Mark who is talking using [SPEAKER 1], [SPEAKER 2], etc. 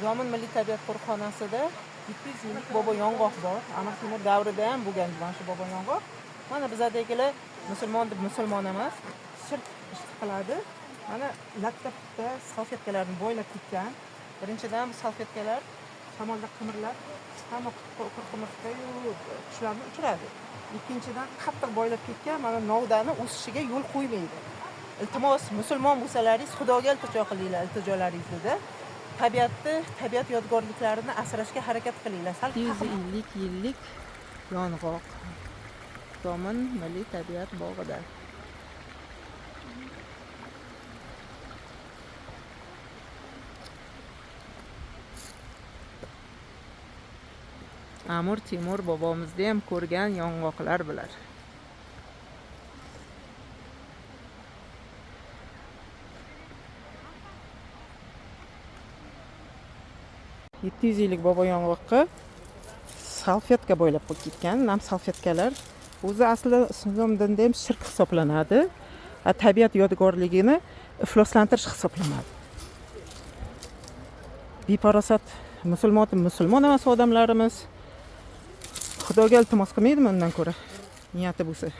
[SPEAKER 1] Zomin milliy tabiat qo'riqxonasida 700 yillik bobo yong'oq bor. Amir Temur davrida ham bo'lgan mana shu bobo yong'oq. Mana bizadagilar musulmon deb musulmon emas, shirk ish qiladi. Mana latta putta salfetkalarni boylab ketgan. Birinchidan bu salfetkalar shamolda qimirlab hamma qurqumurtqayu qushlarni uchiradi. Ikkinchidan qattiq boylab ketgan mana novdani o'sishiga yo'l qo'ymaydi. Iltimos, musulmon bo'lsalaringiz Xudoga iltijo qilinglar, iltijolaringizni. Tabiatni, tabiat yodgorliklarini asrashga harakat qilinglar. Sal 150 yillik yong'oq. Zomin milliy tabiat bog'ida. Amir Temur bobomizni ham ko'rgan yong'oqlar bular. 700 yillik bobo yong'oqqa salfetka bo'ylab qo'yib ketgan. Nam salfetkalar o'zi asli islom dinida ham shirk hisoblanadi. Tabiat yodgorligini ifloslantirish hisoblanadi. Befarosat musulmon musulmon emas odamlarimiz. Xudoga iltimos qilmaydimi undan ko'ra niyati bo'lsa.